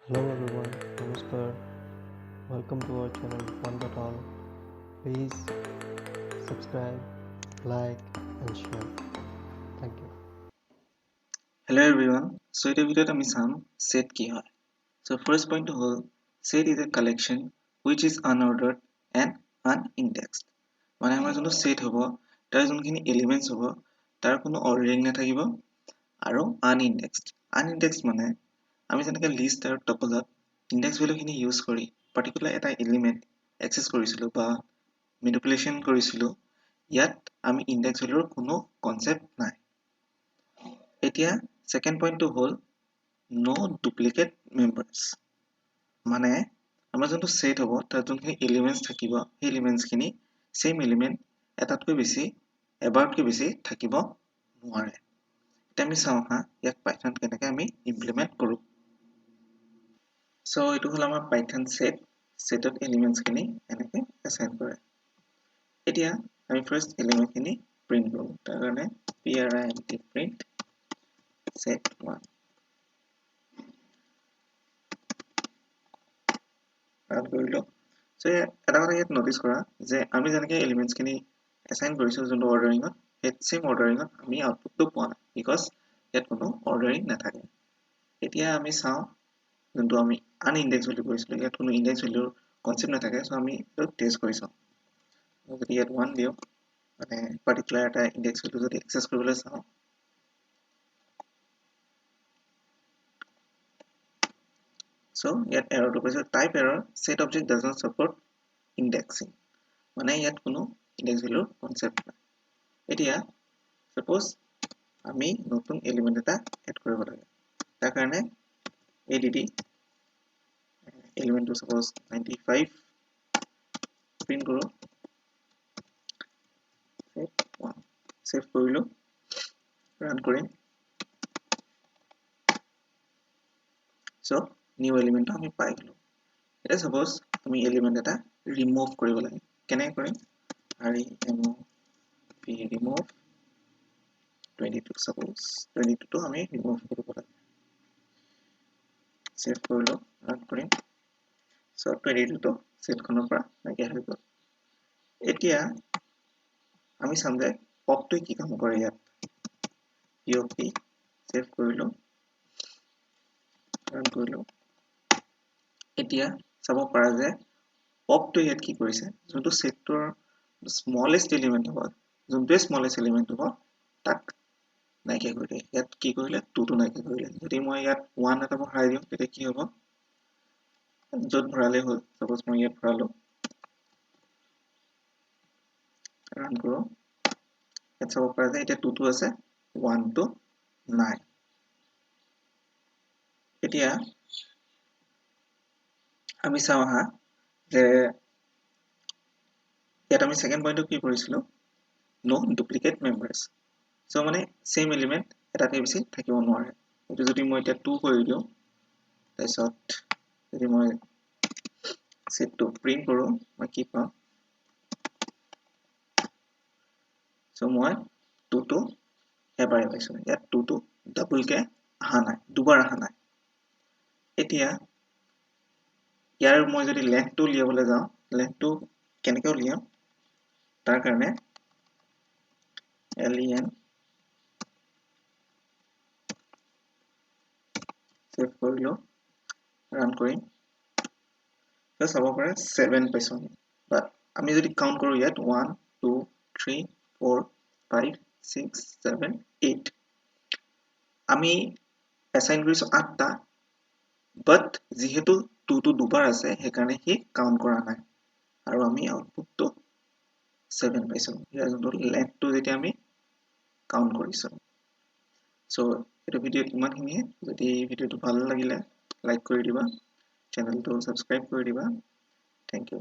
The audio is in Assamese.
Hello everyone, Namaskar. Welcome to our channel One Dot All. Please subscribe, like and share. Thank you. Hello everyone. So এইটো ভিডিঅ'ত আমি চাম set কি হয়। So first point হ'ল set is a collection which is unordered and unindexed. মানে আমাৰ যোনটো set হ'ব তাৰ যোনখিনি elements হ'ব তাৰ কোনো ordering নাথাকিব আৰু unindexed. Unindexed মানে আমি যেনেকৈ list আৰু tuple-ত index value-খিনি use কৰি particular এটা element access কৰিছিলোঁ বা manipulation কৰিছিলোঁ, ইয়াত আমি index value-ৰ কোনো concept নাই। এতিয়া second point-টো হ'ল no duplicate members. মানে আমাৰ যোনটো set হ'ব তাত যোনখিনি elements থাকিব সেই elements-খিনি same element এটাতকৈ বেছি এবাৰতকৈ বেছি থাকিব নোৱাৰে। এতিয়া আমি চাওঁ হা ইয়াক Python কেনেকৈ আমি implement কৰোঁ। So এইটো হ'ল আমাৰ Python set, setত elements-খিনি এনেকৈ assign কৰে। এতিয়া আমি first element-খিনি print কৰোঁ, তাৰ কাৰণে print print set1 run কৰিলোঁ। So এটা কথা ইয়াত নটিচ কৰা যে আমি যেনেকৈ elements-খিনি assign কৰিছোঁ যোনটো ordering-ত, সেই same ordering-ত আমি output-টো পোৱা নাই because ইয়াত কোনো ordering নাথাকে। এতিয়া আমি চাওঁ যোনটো আমি unindex বুলি কৈছিলোঁ, ইয়াত কোনো index value-ৰ concept নাথাকে, so আমি এইটো test কৰি চাওঁ। যদি ইয়াত 1 দিওঁ, মানে particular এটা index value যদি access কৰিবলৈ চাওঁ, so ইয়াত error-টো পাইছোঁ type error set object does not support indexing, মানে ইয়াত কোনো index value-ৰ concept নাই। এতিয়া suppose আমি নতুন element এটা add কৰিব লাগে, তাৰ কাৰণে add element-টো suppose 95 print কৰোঁ, set 1 save কৰিলোঁ, run কৰিম। So new element-টো আমি পাই গ'লো। এতিয়া suppose আমি element এটা remove কৰিব লাগে, কেনেকৈ কৰিম? Remove remove 22, suppose 22-টো আমি remove কৰিব লাগে। Save কৰিলোঁ, run কৰিম। So 22-টো setখনৰ পৰা নাইকিয়া হৈ গ'ল। এতিয়া আমি চাম যে pop-টোৱে কি কাম কৰে ইয়াত। pop save কৰিলোঁ, run কৰিলোঁ। এতিয়া চাব পাৰা যে pop-টোৱে ইয়াত কি কৰিছে, যোনটো setটোৰ smallest element হ'ব, যোনটোৱে smallest element হ'ব তাক নাইকিয়া কৰি দিয়ে। ইয়াত কি কৰিলে, 2-টো নাইকিয়া কৰিলে। যদি মই ইয়াত 1 এটা ভৰাই দিওঁ তেতিয়া কি হ'ব, য'ত ভৰালেই হ'ল। Suppose মই ইয়াত ভৰালো, ৰান কৰোঁ, ইয়াত চাব পৰা যায় এতিয়া 2-টো আছে, 1-টো নাই। এতিয়া আমি চাওঁ আহা যে ইয়াত আমি ছেকেণ্ড পইণ্টটো কি কৰিছিলোঁ, no duplicate members. So মানে same element এটাতকৈ বেছি থাকিব নোৱাৰে। এইটো যদি মই এতিয়া 2 কৰি দিওঁ, তাৰপিছত যদি মই setটো print কৰোঁ, মই কি পাম? So মই 2-টো এবাৰে পাইছোঁ, ইয়াত 2-টো ডাবলকে অহা নাই, দুবাৰ অহা নাই। এতিয়া ইয়াৰ মই যদি লেন্থটো উলিয়াবলৈ যাওঁ, লেন্থটো কেনেকৈ উলিয়াম, তাৰ কাৰণে len save কৰিলোঁ, ৰান কৰিম। চাব পাৰে 7 পাইছোঁ আমি। বাট আমি যদি কাউণ্ট কৰোঁ ইয়াত 1 2 3 4 5 6 7 8, আমি এছাইন কৰিছোঁ 8টা, বাট যিহেতু 2-টো দুবাৰ আছে সেইকাৰণে সি কাউণ্ট কৰা নাই আৰু আমি আউটপুটটো 7 পাইছোঁ। ইয়াৰ যোনটো লেন্থটো যেতিয়া আমি কাউণ্ট কৰিছোঁ। চ' এইটো ভিডিঅ'ত ইমানখিনিয়ে। যদি ভিডিঅ'টো ভাল লাগিলে লাইক কৰি দিবা, চেনেলটো ছাবস্ক্ৰাইব কৰি দিবা। Thank you.